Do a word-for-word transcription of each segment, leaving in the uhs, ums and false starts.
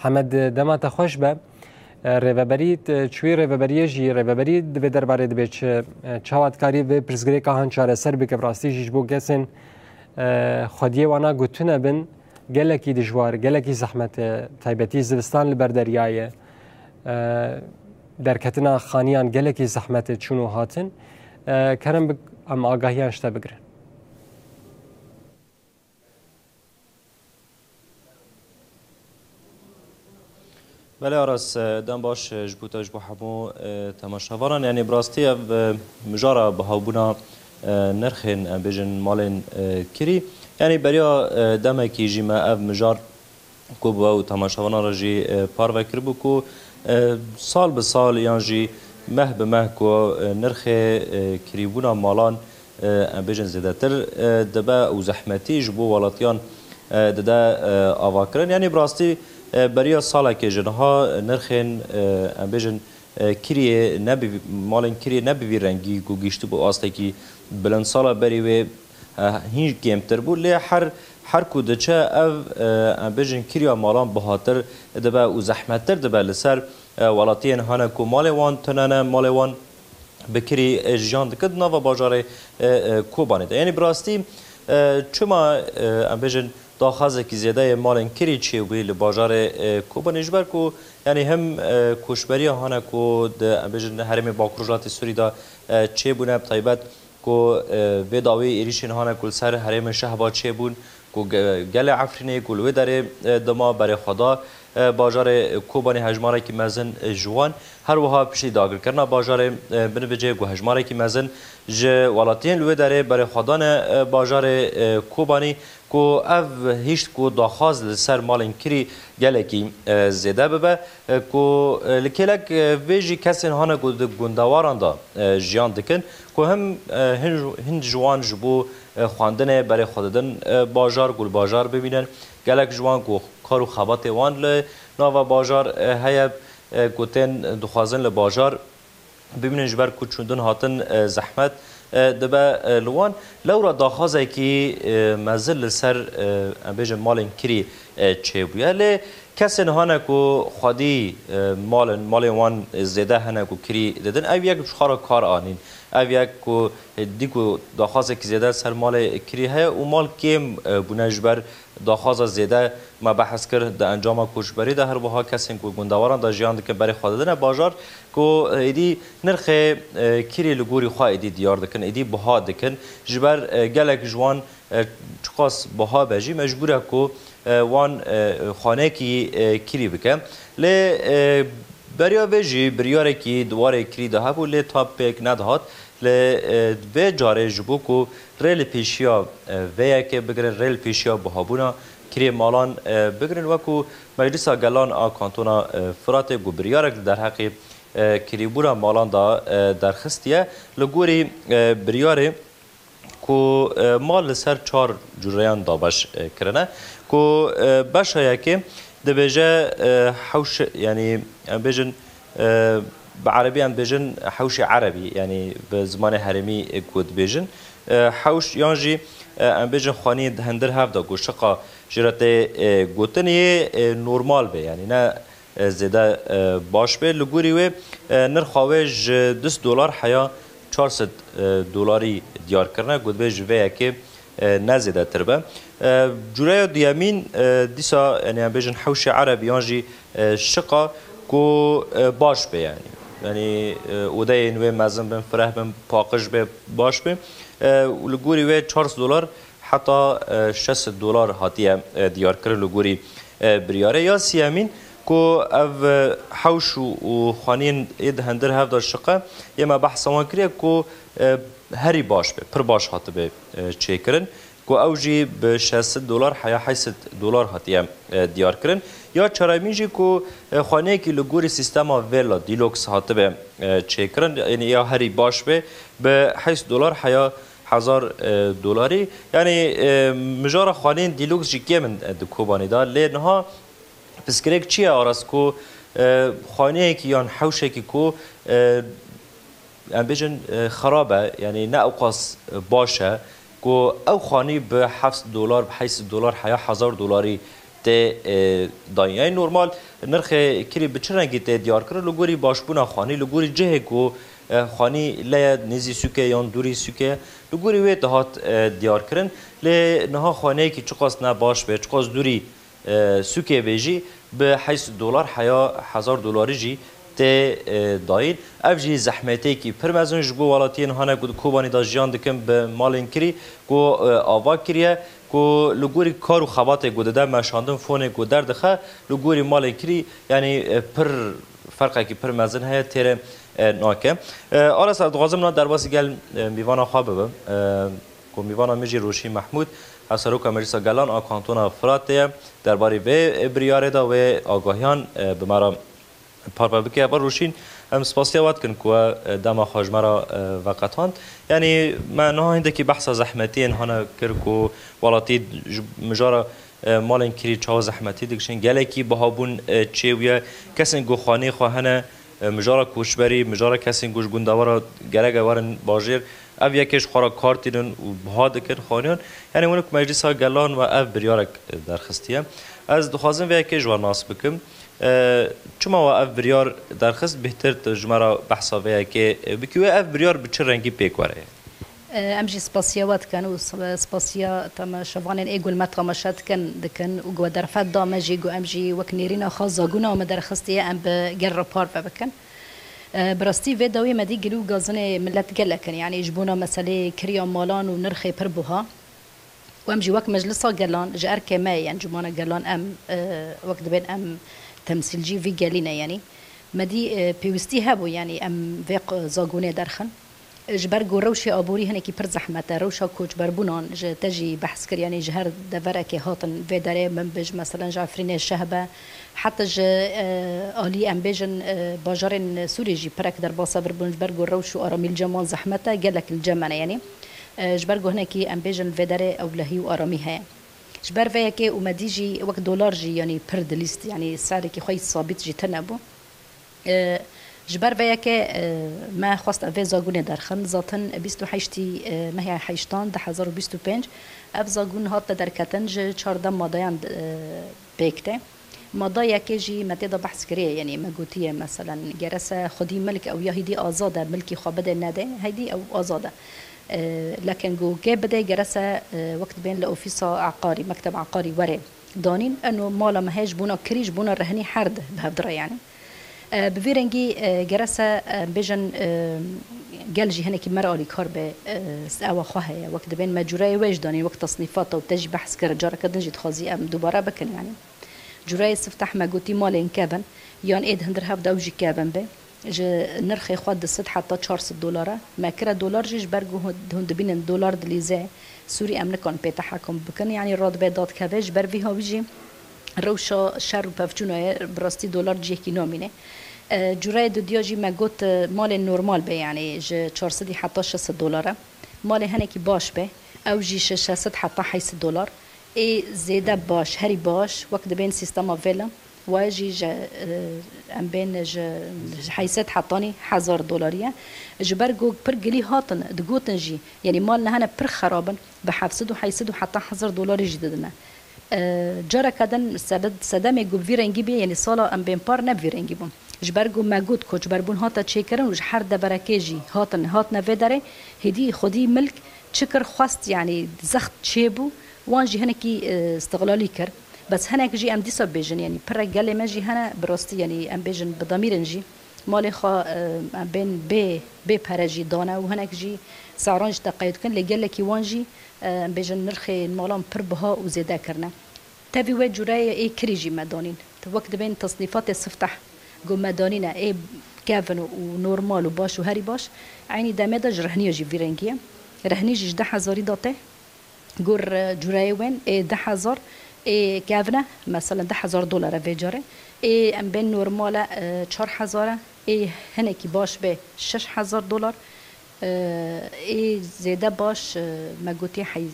Hemed, dema te xweş be. E, rêveberî, e, çi wî rêveberiyê jî, rêveberî di vê derbarê dibê çi, e, çawa dikarî vê pirsgirêka han çareser bike? Bi rastî jî ji bo kesên, e, xwediyê wana ku tune bin, gelekî dijwar, gelekî zehmet e, taybetî zivistan li ber derya ye. E, derketina xaniyan gelekî zehmet e çûn û hatin. E, kerem bik, em agahiyan ji te bigirin. Belê Aras, e, dem baş, e, ji bo te, ji bo hemû, e, temaşevanan. Yanî bi rastî ev, e, mijara bihabûna, e, nirxên, em bêjin, malên, e, kirî. Yanî beriya, e, demekî jî me ev mijar ku bi we û temaşevanan re jî, e, parve kiribû ku, e, sal bi sal yan jî meh bi meh ku, e, nirxê, e, kirîbûna malan, e, em bêjin zêdetir, e, dibe û zehmetî ji bo welatiyan, e, dide, e, avakirin. Yanî bi rastî, e, beriya salekê ji niha nirxên, e, em bêjin, e, kiriyê ne bi, malên kiriyê ne bi vî rengî ku gihîştibû astekî bilind. Sala berî wê, e, hîn kêmtir bû. Lê her, her ku diçe ev, e, em bêjin kiriya malan bihatir dibe û zehmettir dibe li ser, e, welatiyên hane ku malê wan tune ne, malê wan bi kirî, e, jiyan dikin di nava bajarê, e, e, Kobanê de. Yanî bi rastî, e, çima, e, em bêjin daxwazekî zêde yê malên kirî çêbûyî li bajarê, e, Kobanê ji ber ku, yanî him, e, koçberiya hane ku di, em bêjin, herêmê Bakur Rojhilatê Sûrî de, e, çêbûne, bi taybet ku, e, vê dawî êrîşên hane ku li ser herêmê Şehba çêbûn, ku ge-, gelê Efrînê ku li wê derê, e, dima berê xwe da, e, bajarê Kobanê hejmarekî mezin, e, ji wan, her wiha piştî dagirkirina bajarê, e, binivê cihê ku hejmarekî mezin ji welatiyên li wê derê berê xwe dane, e, bajarê, e, Kobanî, ku ev hişt ku daxwaz li ser malên kirî gelekî, e, zêde bibe, e, ku, e, li kêlek, e, vê jî kesên hane ku di gundewaran de, e, jiyan dikin, ku him, e, hin, hin ji wan ji bo, e, xwendinê berê xwe didin, e, bajar, ku li bajar bimînin. Gelek ji wan ku kar û xebatê wan li nava bajar, e, heye, e, ku tên dixwazin li bajar bimînin, ji ber ku çûndin hatin, e, zehmet, e, dibe, e, li wan. Lewra daxwazekî, e, mezin li ser, e, em bêjin malên kirî, e, çêbûye. Lê kesên hane ku xwedî, e, malin, malên wan zêde hene ku kirî didin, ev yek ji xwe re kar anîn. Ev yek ku, e, dî ku daxwazekî zêde ser malê kirî heye û mal kêm, e, bûne ji ber daxwaza zêde me behs kir di encama koçberî de, her wiha kesên ku gundewaran de jiyan dikin berê xwe didine bajar, ku êdî nirxê, e, kirî li gorî xwe êdî diyar dikin, êdî biha dikin. Ji ber, e, gelek ji wan, e, çiqas biha be jî mecbûr e ku, e, wan, e, xaneyekî, e, kirî bike. Lê, e, beriya vê jî biryarekî di warê kirî de hebû, lê tam pêk nedihat. Lê, e, vê carê ji bo ku rê li pêşiya, e, vê yekê bigirin, rê li pêşiya buhabûna kirê malan, e, bigirin, wekû Meclisa Gelan a Kantona, e, Firatê ku biryarek li derheqê, e, kirîbûna malan da, e, derxistiye. Li gorî, e, biryarê ku, e, mal li ser çar cureyan dabeş, e, kirine, ku, e, beşa yekê dibêje, e, hewş, yanî em bêjin, e, bi erebî em dibêjin hewşê erebî, yanî bi zimanê herêmî, e, ku dibêjin, e, hewş yan jî, e, em bêjin xanî di hundir hev de ku şiqa jê re tê, e, gotin yê, e, normal be, yanî ne, e, zêde, e, baş be. Li gorî wê, e, nirxa wê ji du sed dolar heya çar sed, e, dolarî diyar kirine, ku dibê ji vê yekê, e, ne zêdetir be. E, cureya duyemîn, e, dîsa, yanî em bêjin hewşê erebî yan jî, e, şiqa ku, e, baş be, yanî. Yanî, e, odeyên wê mezin bin, fireh bin, paqij be, baş be. E, û li gorî wê çar sed dolar heta, e, şeş sed dolar hatiye, e, diyarkirin li gorî, e, biryarê. Ya siyemîn ku ev, e, hewş û, û xaniyên ê di hundir hev de şiqe, yê me behsa wan kiriye ku, e, herî baş be, pir baş hatibe, e, çêkirin. Ku ew jî bi şeş sed dolar heya heşt sed dolar hatiye, e, diyarkirin. Ya çaremîn jî ku, e, xaniyekî li gorî sîstema Vella Deluxe hatibe, e, çêkirin, yanî ya herî baş be, bi heşt dolar heya hezar, e, dolarî. Yanî, e, mijara xaneyên Deluxe jî kêm in, e, di Kobanê de. Lê niha pirsgirêk çi ye, Aras, ku, e, xaneyekî yan hewşekî ku, e, em bêjin, e, xerab e, yanî ne ewqas, e, baş e, ku ew xanî bi heft sed dolar, bi heşt sed dolar heya hezar dolarî tê, e, dayîn. Yanî normal nirxê kirî bi çi rengî tê diyar kirin? Li gorî başbûna xanî, li gorî cihê ku, e, xanî le ye, nêzî sûkê yan dûrî sûkê ye, li gorî wê dihat, e, diyar kirin. Lê niha xaneyekî çiqas ne baş be, çiqas dûrî, e, sûkê be jî bi heyşt dolar heya hezar dolarî jî tê, e, dayîn. Ev jî zehmeteyekî pir mezin ji bo welatiyên hane ku di Kobanî de jiyan dikin bi malên kirî ku, e, ava kiriye, ku li gorî kar û xebatê ku dide meşandin, fonê ku derdixe, li gorî malê kirî, yanî, e, pir ferqekî pir mezin heye, têre, e, nake. E, Aras, ez dixwazim na derbasî gel, e, mîvana xwe bibim, e, ku mîvana min jî Roşîn Mehmûd, Hevseroka Meclisa Gelan a Kantona Firatê ye. Derbarê vê, e, biryarê de wê agahiyan, e, bi me re parve bike. Eva Roşîn, em spasiya we dikin ku we, e, dema xwe ji me re, e, veqetand. Yanî me niha hindekî behsa zehmetiyên hane kir ku welatî ji mijara, e, malên kirî çawa zehmetî dikişin. Gelekî bihabûn, e, çêbûye. Kesên ku xaneyê xwe hene, e, mijara koçberî, mijara kesên ku ji gundewara gerek e werin bajêr. Ev yekê ji xwe re kar tînin û biha dikin xaniyan. Yanî wek Meclisa Gelan we ev biryarek, e, derxistiye. Ez dixwazim vê yekê ji we nas bikim. E, çima we ev biryar derxist, bêhtir tu ji me re behsa vê yekê, e, bikî, wê ev biryar bi çi rengî pêk were? E, em jî spasiya we dikin û sp-, spasiya temaşevanên ê ku li me temaşe dikin, dikin û ku we derfet da me jî, ku em jî wek nêrîna xwe zagûna me derxistiye, em bi gel re parve bikin. E, bi rastî vê dawiyê me dî gilî û gazinê milet gelek in, yanî ji bona meseleyê kiriya malan û nirxê pir buha. Û em jî wek Meclisa Gelan ji erkê me ye, encûmana gelan em, e, wek dibên em temsîlcî vî gelî ne, yanî me dî, e, pêwîstî hebû, yanî em vê q-, zagûnê derxin. Ji ber ku rewşê aborî hinekî pir zehmet e, rewşa koçberbûnan ji te jî behs kir, yanî ji her deverekê hatin vê derê, min bêj, meselen ji Efrînê şeh be, heta ji, e, alî em bêjin, e, bajarên Sûriyê jî pirek derbasa vir bûn, ji ber ku rewş û aramî li cem wan zehmet e, gelek li cem me ne, yanî. E, ji ber ku hinekî em bêjin vê derê ewlehî û aramî heye. Ji ber vê yekê û me dî jî wek dolar jî, yanî pir dilîst, yanî serekî xwe yî sabît jî tune bû. E, ji ber vê yekê, e, me xwest ev vê zagûnê derxin. Zaten bîst û heştî, e, meha heştan du hezar û bîst û pênc ev zagûn hate derketin, ji çardeh madeyan, e, pêk tê. Mada yekê jî me tê de behs kiriye, yanî me gotiye, meselen, gerese xwedî milk ew ya hêdî azad e, milkî xwe bide nede, hêdî ew azad e. E, lekin ku kê bide gerese, e, wek dibên li ofîsa eqarî, mekteb eqarî were danîn, eno mala me heye ji bona kirî, ji bona rehinî her di bi hev dire, yanî. E, bi vî rengî, e, gerese, e, bêjin, e, gel jî hinekî me re alîkar be, e, ewa xwe heye, wek dibên me cûreyê wê jî danîn, wek tesnîfata û te jî behs kir, careke din jî dixwazî em dubare bikin, yanî. Cûreyê sifteh me gotî malên kevin, yan ê di hundir hev de ew jî kevin be. Ji nirxê xwe du sed heta çar sed dolar e. Me kire dolar jî ji ber ku hûn, hûn dibînin dolar dilîze, Sûrî em nikan pê tehekum bikin. Yanî radibe dadkeve, ji ber vî hawî jî rewşa şer û pevçûna ye, bi rastî dolar cihekî namîne. E, cûreyê dudiya jî me got, e, malên normal be, yanî ji çar sedî heta şeş sed dolar e. Malê hinekî baş be, ew jî ji şeş sed heta heyt sed dolar. Ê zêde baş, herî baş, wek dibên sîstema vela, we jî ji, e, em bên ji, ji heyt sed hetanî hezar dolarî ye. Ji ber ku pir gilî hatin, digotin jî, yanî mal nehene pir xerab in, bi heft sed û heyt sed û heta hezar dolarî jî didine. E, careke din sebed-, sedemê ku bi vî rengî bî, yanî sala em bên par ne bi vî rengî bûn. Ji ber ku me got koçberbûn hate çêkirin û ji her deverekê jî hatin, hatine vê derê, hêdî xwedî milk çi kir, xwest, yanî zext çêbû, wan jî hinekî, e, istiqlalî kir. Bes hinek jî em dîsa bêjin, yanî pirek gelê me jî hene, bi rastî, yanî em bêjin bi demîr in jî. Malê xwe, e, em bên bê, bê pere jî dane û hinek jî seran jî teqeyûd dikin, lê gelekî wan jî, e, em bêjin nirxên malan pir biha û zêde kirine. Tevî wê cûreyê ê kirî jî me danîn. Wek dibên tesnîfatê sifteh ku me danîne, ê kevin û normal û baş û herî baş, eynî demê de ji rehniya jî vî rengî ye. Rehnî jî ji deh hezarî de tê. Gor, e, cûreyê wên ê deh hezar, ê kevin e, meselen deh hezar dolar e vê carê. Ê em bên normal e, e, çar hezar e. Ê hinekî baş be şeş hezar dolar. E, ê zêde baş, e, me gotiye hey-, e,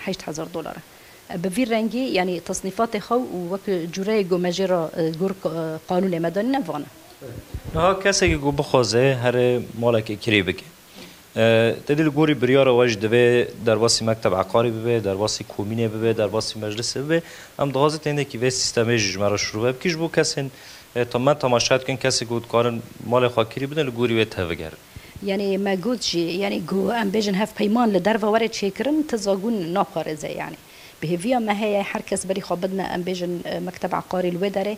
heşt hezar dolar e. E, bi vî rengî, yanî tesnîfatê xwe û wek cûreyê ku me jê re, e, gor, e, qanûnê me danîne van e. Niha kesekî ku bixwaze here malekê kirê bike, E, te dî li gorî biryara we jî divê derbasî mekteb eqarî bibe, derbasî komînê bibe, derbasî meclisê bibe. Em dixwazin têndekî vê sîstemê jî ji me re şirove bikî ji bo kesên, e, ta me temaşe dikin, kesê ku dikarin malê xwe kirî bidin, li gorî wê tevegerin. Yanî me got jî, yanî ku em bêjin hevpeyman li derve were çêkirin, ti zagûn naparêze yanî. Bi hêviya me heye her kes berî xwe bidine, em bêjin, e, mekteb eqarî li wê derê,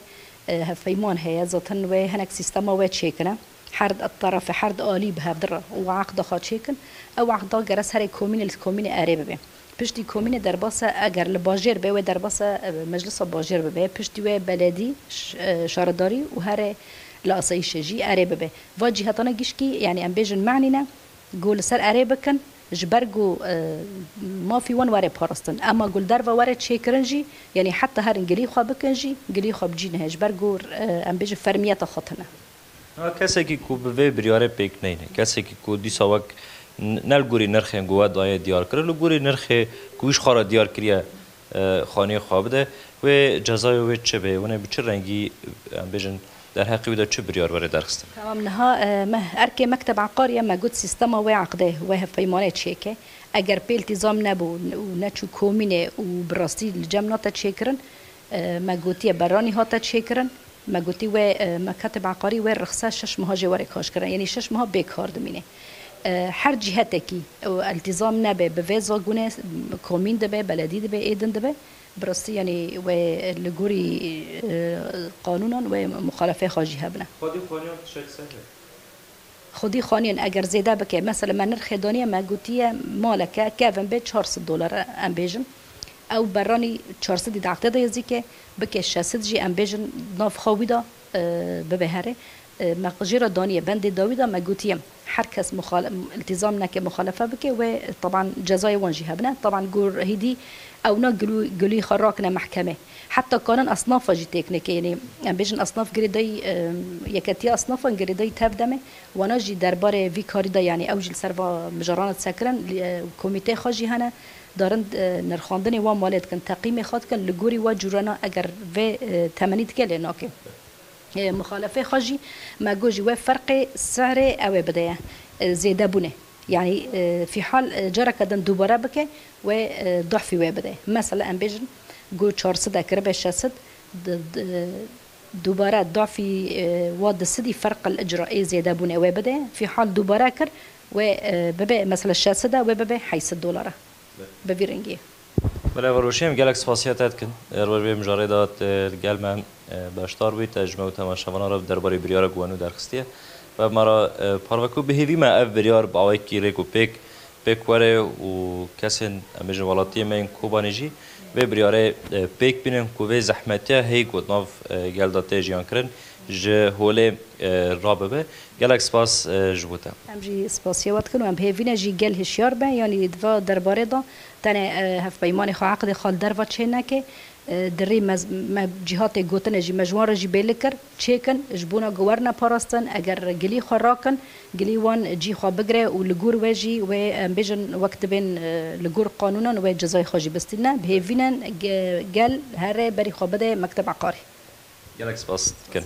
e, hevpeyman heye, zaten wê hinek sîstema wê çêkine. Her di terefê, her di alî bi hevdi re û aqda xwe çêkin. Ew aqda gere serê komînê li komînê erê bibe. Piştî komînê derbase, eger li bajêr be, wê derbase, e, meclisa bajêr bibe. Piştî wê beledî, ş-, e, şaredarî û herê li asayîşê jî erê bibe. Va cîhetana gişkî, yanî em bêjin menî ne, ku li ser erê bikin, ji ber ku, e, mafî wan were parastin. Ema ku li derve were çêkirin jî, yanî heta herin gilî xwe bikin jî, gilî xwe bi cî nehê. Ji ber ku, e, em bêjin fermiyeta xwe tune. Ha, kesekî ku bi vê biryarê pêk neyne, kesekî ku dîsa wek n-, ne li gorî nirxên ku we daye diyar kirin, li gorî nirxê ku wî ji xwe re diyar kiriye, e, xaniyê xwe bide, wê cezayê wê çi be? Hûn ê bi çi rengî, em bêjin, derheqê wî de çi biryar were derxistin? Tamam, niha, e, me erkê mekteb eqarî ye, me got sîstema wê eqdê, wê hevpeymanê çêke. Eger pê îltîzam nebû û neçû komînê û bi rastî li cem nate çêkirin, e, me gotiye berranî hate çêkirin, me gotî wê, e, mekteb eqarî wê rixse şeş meha jê were kaşkirin, yanî şeş meha bê kar dimîne. E, her cîhetekî, e, îltîzam nebe bi vê zagûnê, komîn dibe, beledî dibe, ê din dibe, bi rastî, yanî wê li gorî, e, qanûnan wê muxalefeyê xwe jî hebine. Xwedî xwaniyan tişek ser e. Xwedî xaniyên eger zêde bike, mesela me nirxê daniye, me gotiye maleke kevin bê çar sed dolar, em bêjin. Ew berranî çar sedî di eqdê de yezîke, bike şeş sed jî em bêjin nav xwe wî de, e, bibe herê. E, me jê re daniye, bendê dawî de me gotiye, her kes muxale-, îltîzam neke, muxalefe bike, wê teban cezayê wan jî hebine. Teban gor hêdî ewna gilû-, gilî xwe rakine mehkemê. Heta kanin esnafa jî têk neke, yanî em bêjin esnaf girêdayî, e, yeketiya esnafan girêdayî tev deme, wana jî derbarê vî karî de, yanî ew jî li ser va mijarana disekirin, li, e, komîteyê xwe jî hene, darin, e, nirxandinê wan malê dikin, teqîmê xwe dikin, li gorî wa cûrana eger vê, e, temenî dike lê nake. E, muxalefê xwe jî me got jî wê ferqê serê ew ê bideye, e, zêdebûnê. Yanî, e, fîhal, e, careke din dubare bike, wê, e, duhfî wê bide. Mesela em bêjin, got çar sed e kiribe şeş sed, di, di, dubare duhfî, e, wa di sedî ferq el icra ê zêdebûnê wê bide. Fîhal dubare kir, wê, e, bibe, mesela şeş sed e, wê bibe heyt sed dolara. Bi vî rengî. Belê, Roşîn, gelek spasiya te dikin. Li ber vê mijarê de te li gel me, e, beşdar bûyî, te ji me û temaşevanan re derbarê biryara ku we nû derxistiye. Ve me re, e, parve ku bi hêvî me ev biryar bi awayekî rêk û pêk pêk were û kesên, em bêjin, welatiyê me yên Kobanê jî vê biryarê, e, pêk bînin ku vê zehmetiya heyî ku di nav, e, gel de tê jiyan kirin ji holê, e, rabibe. Gelek spas, e, ji bo te. Em jî spasiya we dikin û em bi hêvî ne jî gel hişyar be, yanî di va derbarê de tenê, e, hevpeymanê xwe, eqdê xwe li derve çê neke. E, di rê me, me cîhatê gotinê jî me ji wan re jî bêli kir, çêkin, ji bona ku werine parastin, eger gilî xwe rakin, gilî wan cî xwe bigire û li gor wê jî wê, em bêjin, wek dibên, e, li gor qanûnan wê cezayê xwe jî bistîne. Bi hêvî ne ge-, gel herê berî xwe bide mekteb eqarî. Gelek spas dikin.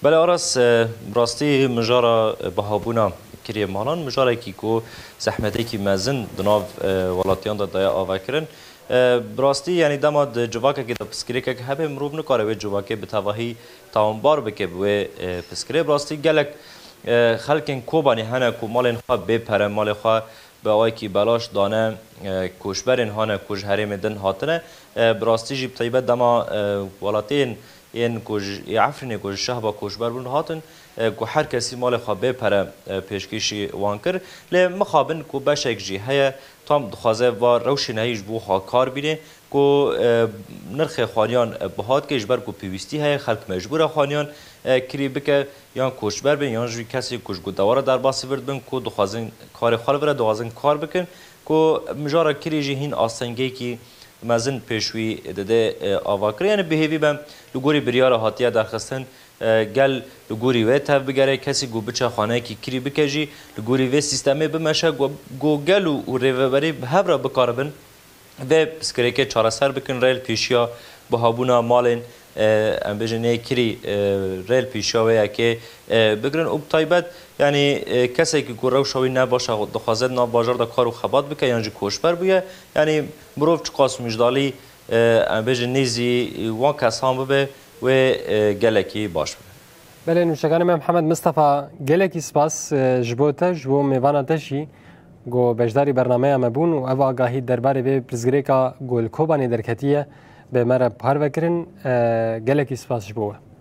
Belê Aras, e, bi rastî mijara, e, bihabûna kiriyê malan, mijarekî ku zehmetekî mezin di nav, e, welatiyan de daye avakirin. E, bi rastî, yanî dema di civakekê de piskirêkek hebe, mirov nikare wê civakê bi tevahî tawanbar bike bi wê, e, piskirê. Bi rastî gelek, e, xelkên Kobanê hene ku malên xwe bê pere, malê xwe bi awayekî belaş dane, e, koçberên hane ku ji herêmê din hatine. E, bi rastî jî bi taybet dema, e, welatiyên yên ku ji, ê Efrînê ku ji Şehba koçber bûn hatin, e, ku her kesî malê xwe bê pere, e, pêşkêşî wan kir. Lê mixabin ku beşek jî heye, tam dixwaze va rewşên heyî ji bo xwe kar bîne. Ku, e, nirxê xwaniyan, e, biha dike, ji ber ku pêwîstî heye, xelk mecbûr e xwaniyan, e, kirî bike, yan koçber bin, yan jî kesê ku ji gundewara derbasî vir dibin, ku dixwazin karê xwe li vir e, dixwazin kar bikin, ku mijara kirî jî hîn astengekî mezin pêş wî dide, e, ava kir. Yani bi hêvî be li gorî biryara hatiye derxistin, e, gel li gorî wê tev bigere, kesî ku biçe xaneyekî kirî bike jî li gorî vê sîstemê bimeşe, ku, ku gel û, û rêveberî bi hev re bikaribin vê piskirêkê çareser bikin, rê li pêşiya bihabûna malên, e, em bêjin nêkirî, e, rê li pêşiya wê yekê, e, bigirin û bi taybet, yanî, e, kesekî ku rewşa wî ne baş e, dixwaze di nav bajar de kar û xebat bike yan jî koçber bûye, yanî mirov çiqas mijdalî, e, em bêjin nêzî wan kesan bibe, wê, e, gelekî baş bibe. Belê, nûçekanê me Mihemed Mistefa, gelekî spas, e, ji bo te, ji bo mêvana te jî, ku beşdarî bernameya me bûn û ev agahî derbarê vê pirsgirêka ku li Kobanê derketiye, bi me re parve kirin. E, gelekî spas ji bo we.